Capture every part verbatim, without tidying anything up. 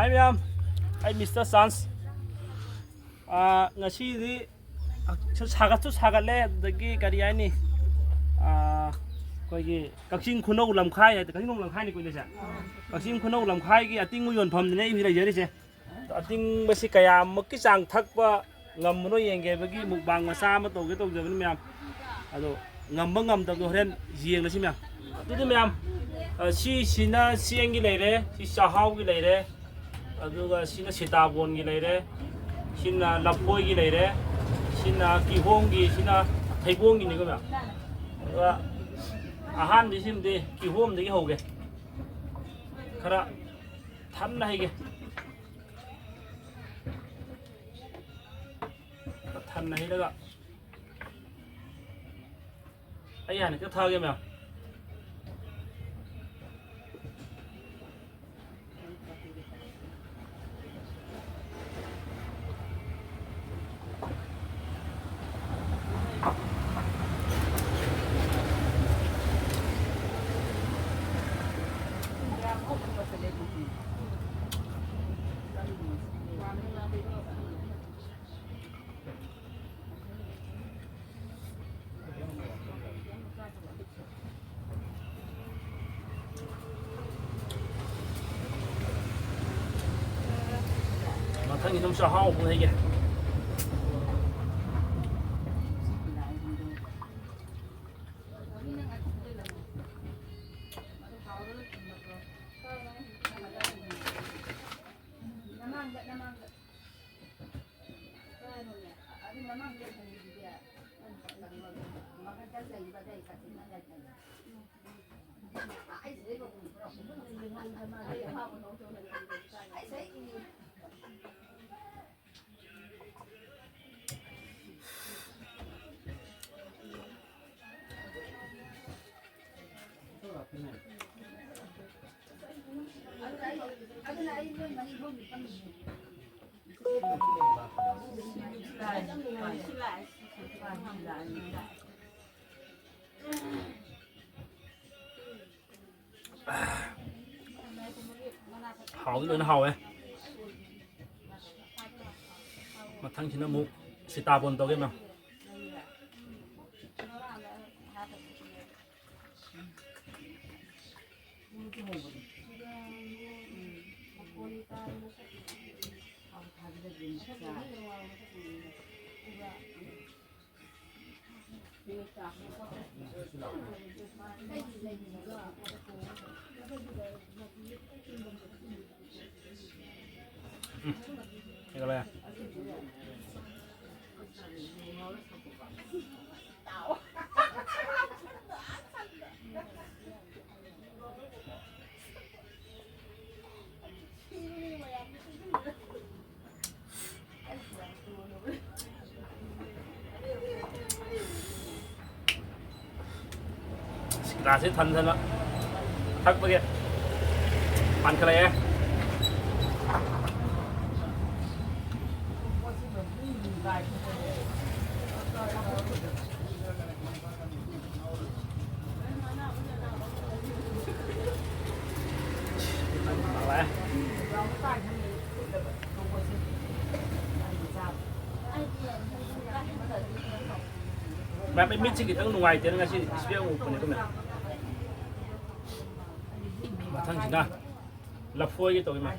ꯍꯥꯏ ꯃꯌꯥꯝ, ꯑꯩ mister chance. ꯑꯥ, ꯉꯁꯤꯗꯤ ꯁꯥꯒꯠꯁꯨ ꯁꯥꯒꯠꯂꯦ, ꯑꯗꯨꯗꯒꯤ ꯀꯔꯤ ꯍꯥꯏꯅꯤ, ꯑꯥ, ꯑꯩꯈꯣꯏꯒꯤ ꯀꯛꯆꯤꯡ ꯈꯨꯅꯧ ꯂꯝꯈꯥꯏ ꯍꯥꯏꯗꯤ, ꯀꯛꯆꯤꯡ ꯈꯨꯅꯧ ꯂꯝꯈꯥꯏꯅꯤꯀꯣ ꯏꯅꯦꯁꯦ? ꯀꯛꯆꯤꯡ ꯈꯨꯅꯧ ꯂꯝꯈꯥꯏꯒꯤ ꯑꯇꯤꯡꯕ ꯌꯣꯟꯐꯝꯗꯨꯅꯦ ꯑꯩ ꯍꯧꯖꯤꯛ ꯂꯩꯖꯔꯤꯁꯦ꯫ ꯑꯇꯤꯡꯕꯁꯤ ꯀꯌꯥꯃꯨꯛꯀꯤ ꯆꯥꯡ ꯊꯛꯄ ꯉꯝꯕꯅꯣ ꯌꯦꯡꯒꯦ ꯍꯥꯏꯕꯒꯤ ꯃꯨꯛꯕꯥꯡ ꯃꯆꯥ ꯑꯃ ꯇꯧꯒꯦ ꯇꯧꯖꯕꯅꯤ ꯃꯌꯥꯝ꯫ ꯑꯗꯣ ꯉꯝꯕ ꯉꯝꯗꯕꯗꯣ ꯍꯣꯔꯦꯟ ꯌꯦꯡꯉꯁꯤ ꯃꯌꯥꯝ꯫ ꯑꯗꯨꯗꯤ ꯃꯌꯥꯝ, ꯑ, ꯁꯤꯁꯤꯅ ꯆꯦꯡꯒꯤ ꯂꯩꯔꯦ, ꯁꯤ ꯆꯥꯛꯍꯥꯎꯒꯤ ꯂꯩꯔꯦ, ꯑꯗꯨꯒ ꯁꯤꯅ ꯁꯤꯇꯥꯕꯣꯟꯒꯤ ꯂꯩꯔꯦ, ꯁꯤꯅ ꯂꯐꯣꯏꯒꯤ ꯂꯩꯔꯦ, ꯁꯤꯅ ꯀꯤꯍꯣꯝꯒꯤ, ꯁꯤꯅ ꯊꯩꯕꯣꯡꯒꯤꯅꯤꯀꯣ ꯃꯌꯥꯝ꯫ ꯑꯗꯨꯒ ꯑꯍꯥꯟꯕꯁꯤꯃꯗꯤ ꯀꯤꯍꯣꯝꯗꯒꯤ ꯍꯧꯒꯦ꯫ ꯈꯔ ꯊꯟꯅ ꯍꯩꯒꯦ꯫ ꯊꯟꯅ ꯍꯩꯔꯒ ꯑꯩ ꯍꯥꯟꯅ ꯈꯤꯇ ꯊꯥꯒꯦ ꯃꯌꯥꯝ꯫ ꯃꯊꯪꯒꯤ ꯑꯗꯨꯝꯁꯨ ꯑꯍꯥꯎꯕ ꯂꯩꯒꯦ꯫ ꯍꯥꯎꯗꯤ ꯂꯣꯏꯅ ꯍꯥꯎꯋꯦ꯫ ꯃꯊꯪꯁꯤꯅ ꯑꯃꯨꯛ ꯁꯤꯇꯥꯕꯣꯟ ꯇꯧꯒꯦ, ꯃꯦꯝ꯫ ꯎꯝ꯫ ꯀꯩꯗꯧꯔꯦ? ꯒ꯭ꯂꯥꯁꯁꯦ ꯊꯟꯊꯅ ꯊꯛꯄꯒꯤ ꯄꯥꯟꯈꯠꯂꯛꯑꯦ꯫ ꯃꯦꯝ, ꯑꯩ ꯃꯤꯠꯁꯤ ꯈꯤꯇꯪ ꯅꯨꯡꯉꯥꯏꯇꯦꯅ ꯉꯁꯤ ꯏꯁꯄꯦꯛ ꯑꯃꯨꯛ ꯎꯞꯄꯅꯦ ꯑꯗꯨꯅ꯫ ꯃꯊꯪꯁꯤꯅ ꯂꯐꯣꯏꯒꯤ ꯇꯧꯒꯦ, ꯃꯦꯝ꯫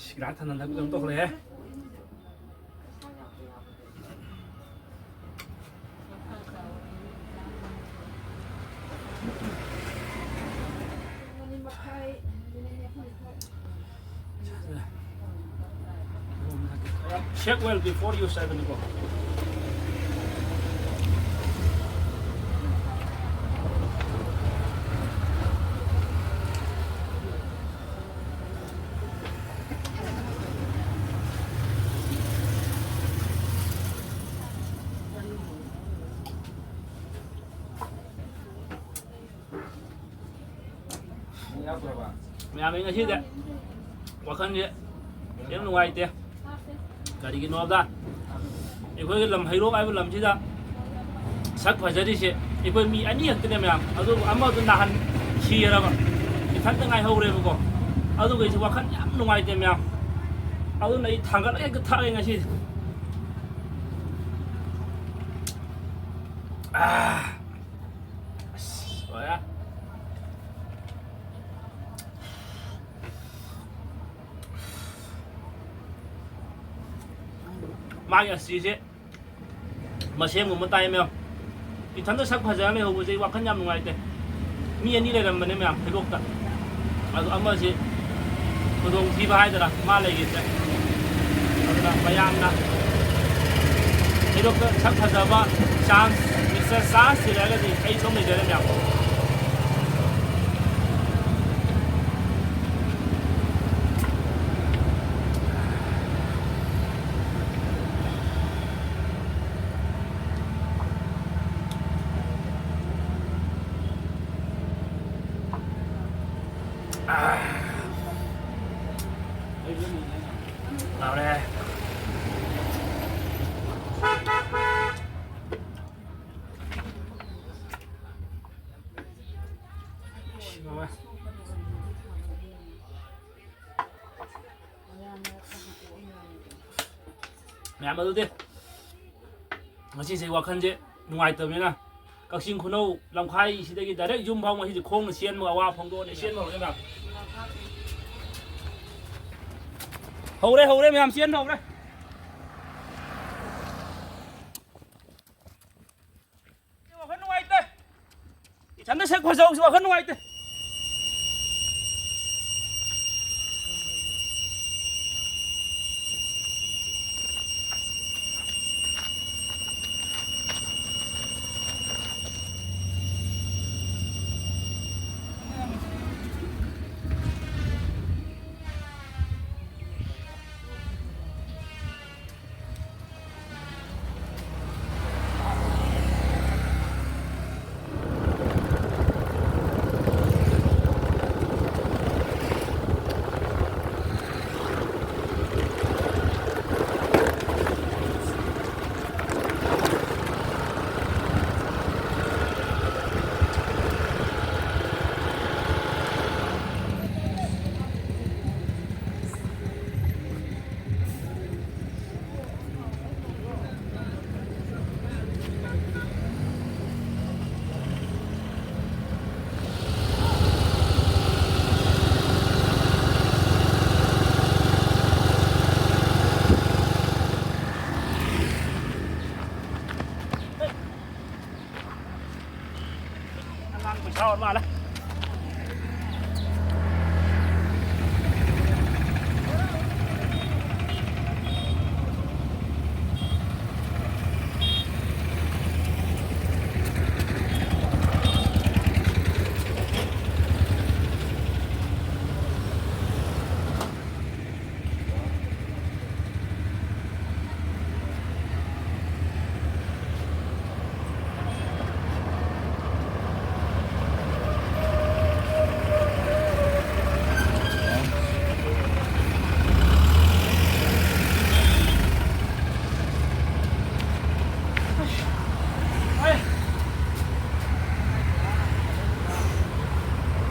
ꯁꯤꯒꯥ ꯊꯥꯅ ꯊꯕꯛ ꯑꯃ ꯇꯧꯈꯠꯂꯛꯑꯦ꯫ Shake well before use ꯍꯥꯏꯕꯅꯤꯀꯣ꯫ ꯃꯌꯥꯝ ꯉꯁꯤꯗꯤ ꯋꯥꯈꯜꯁꯦ ꯌꯥꯝ ꯅꯨꯡꯉꯥꯏꯇꯦ꯫ ꯀꯔꯤꯒꯤꯅꯣꯗ, ꯑꯩꯈꯣꯏꯒꯤ ꯂꯝ ꯍꯩꯔꯣꯛ ꯍꯥꯏꯕ ꯂꯝꯁꯤꯗ ꯁꯛ ꯐꯖꯔꯤꯁꯦ ꯑꯩꯈꯣꯏ ꯃꯤ ꯑꯅꯤ ꯈꯛꯇꯅꯦ ꯃꯌꯥꯝ, ꯑꯗꯨꯕꯨ ꯑꯃꯗꯨ ꯅꯥꯍꯟ ꯁꯤꯔꯕ, ꯏꯊꯟꯇ ꯉꯥꯏꯍꯧꯔꯦꯕꯀꯣ꯫ ꯑꯗꯨꯒ ꯑꯩꯁꯦ ꯋꯥꯈꯜ ꯌꯥꯝ ꯅꯨꯡꯉꯥꯏꯇꯦ ꯃꯌꯥꯝ, ꯑꯗꯨꯅ ꯑꯩ ꯊꯥꯡꯒꯠꯂꯒ ꯍꯦꯛꯇ ꯊꯛꯑꯦ ꯉꯁꯤꯗꯤ꯫ ꯑꯥ꯫ ꯑꯁ, ꯂꯣꯏꯔꯦ꯫ ꯃꯥꯒꯤ ꯑꯁꯤꯁꯦ ꯃꯁꯦꯝꯒꯨꯝꯕ ꯇꯥꯏ ꯃꯌꯥꯝ꯫ ꯏꯊꯟꯇ ꯁꯛ ꯐꯖꯔ ꯂꯩꯍꯧꯕꯁꯦ ꯑꯩ ꯋꯥꯈꯜ ꯌꯥꯝ ꯅꯨꯡꯉꯥꯏꯇꯦ꯫ ꯃꯤ ꯑꯅꯤ ꯂꯩꯔꯝꯕꯅꯦ ꯃꯌꯥꯝ ꯍꯩꯔꯣꯛꯇ, ꯑꯗꯣ ꯑꯃꯁꯤ ꯈꯨꯗꯣꯡꯊꯤꯕ ꯍꯥꯏꯗꯔꯥ ꯃꯥ ꯂꯩꯈꯤꯗ꯭ꯔꯦ꯫ ꯑꯗꯨꯅ ꯃꯌꯥꯝꯅ ꯍꯩꯔꯣꯛꯇ ꯁꯛ ꯐꯖꯕ ꯆꯥꯟꯁ, ꯃꯤꯁꯇꯔ ꯆꯥꯟꯁ ꯊꯤꯔꯛꯑꯒꯗꯤ ꯑꯩ ꯁꯣꯝ ꯂꯩꯖꯔꯦ ꯃꯌꯥꯝ꯫ ꯍꯥꯎꯔꯦ꯫ ꯃꯌꯥꯝ ꯑꯗꯨꯗꯤ ꯉꯁꯤꯁꯦ ꯋꯥꯈꯜꯁꯦ ꯅꯨꯡꯉꯥꯏꯇꯕꯅꯤꯅ ꯀꯛꯆꯤꯡ ꯈꯨꯅꯧ ꯂꯝꯈꯥꯏꯁꯤꯗꯒꯤ direct ꯌꯨꯝ ꯐꯥꯎ ꯉꯁꯤꯗꯤ ꯈꯣꯡꯅ ꯆꯦꯟꯕ ꯑꯋꯥ ꯐꯣꯡꯗꯣꯛꯑꯅꯤ꯫ ꯆꯦꯟꯕ ꯍꯧꯔꯦ ꯃꯌꯥꯝ꯫ ꯍꯧꯔꯦ, ꯍꯧꯔꯦ ꯃꯌꯥꯝ, ꯆꯦꯟꯕ ꯍꯧꯔꯦ꯫ ꯋꯥꯈꯜ ꯅꯨꯡꯉꯥꯏꯇꯦ꯫ ꯏꯊꯟꯗ ꯁꯛ ꯐꯖꯍꯧꯕꯁꯦ ꯋꯥꯈꯜ ꯅꯨꯡꯉꯥꯏꯇꯦ꯫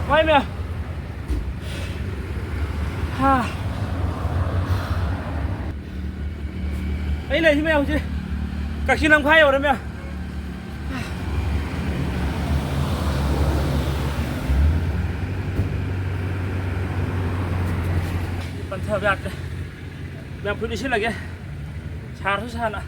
ꯋꯥꯏ ꯃꯌꯥꯝ꯫ ꯍꯥ꯫ ꯑꯩ ꯂꯩꯔꯤꯁꯤ ꯃꯌꯥꯝ ꯍꯧꯖꯤꯛ ꯀꯛꯆꯤꯡ ꯂꯝꯈꯥꯏ ꯌꯧꯔꯦ ꯃꯌꯥꯝ꯫ ꯄꯟꯊꯕ ꯌꯥꯗ꯭ꯔꯦ꯫ ꯃꯌꯥꯝ ꯐꯨꯔꯤꯠ ꯂꯤꯠꯁꯤꯜꯂꯒꯦ꯫ ꯁꯥꯔꯁꯨ ꯁꯥꯅ꯫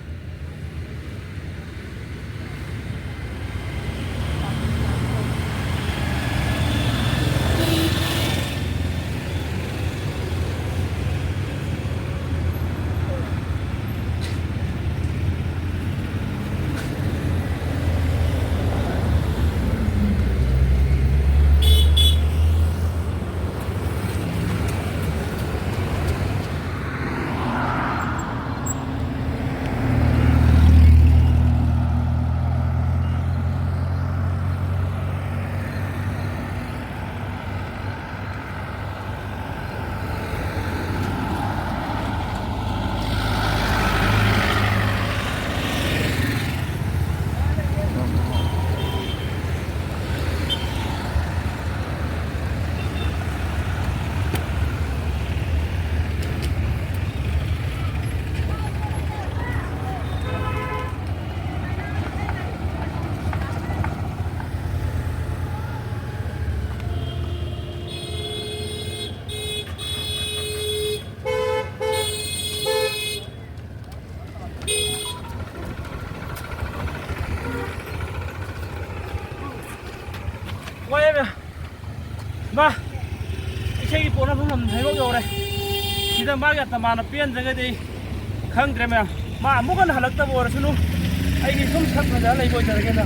ꯋꯥꯏꯌꯦ ꯃꯌꯥꯝ꯫ ꯃꯥ, ꯏꯁꯩꯒꯤ ꯄꯣꯠ ꯃꯐꯝ ꯍꯩꯔꯣꯛ ꯌꯧꯔꯦ꯫ ꯁꯤꯗ ꯃꯥꯒꯤ ꯑꯇꯃꯥꯅ ꯄꯦꯟꯗ꯭ꯔꯒꯗꯤ ꯈꯪꯗ꯭ꯔꯦ ꯃꯌꯥꯝ꯫ ꯃꯥ ꯑꯃꯨꯛ ꯍꯟꯅ ꯍꯜꯂꯛꯇꯕ ꯑꯣꯏꯔꯁꯅꯨ, ꯑꯩꯒꯤ ꯁꯨꯝ ꯁꯛ ꯐꯖꯔ ꯂꯩꯕ ꯑꯣꯏꯖꯔꯒꯦꯅ꯫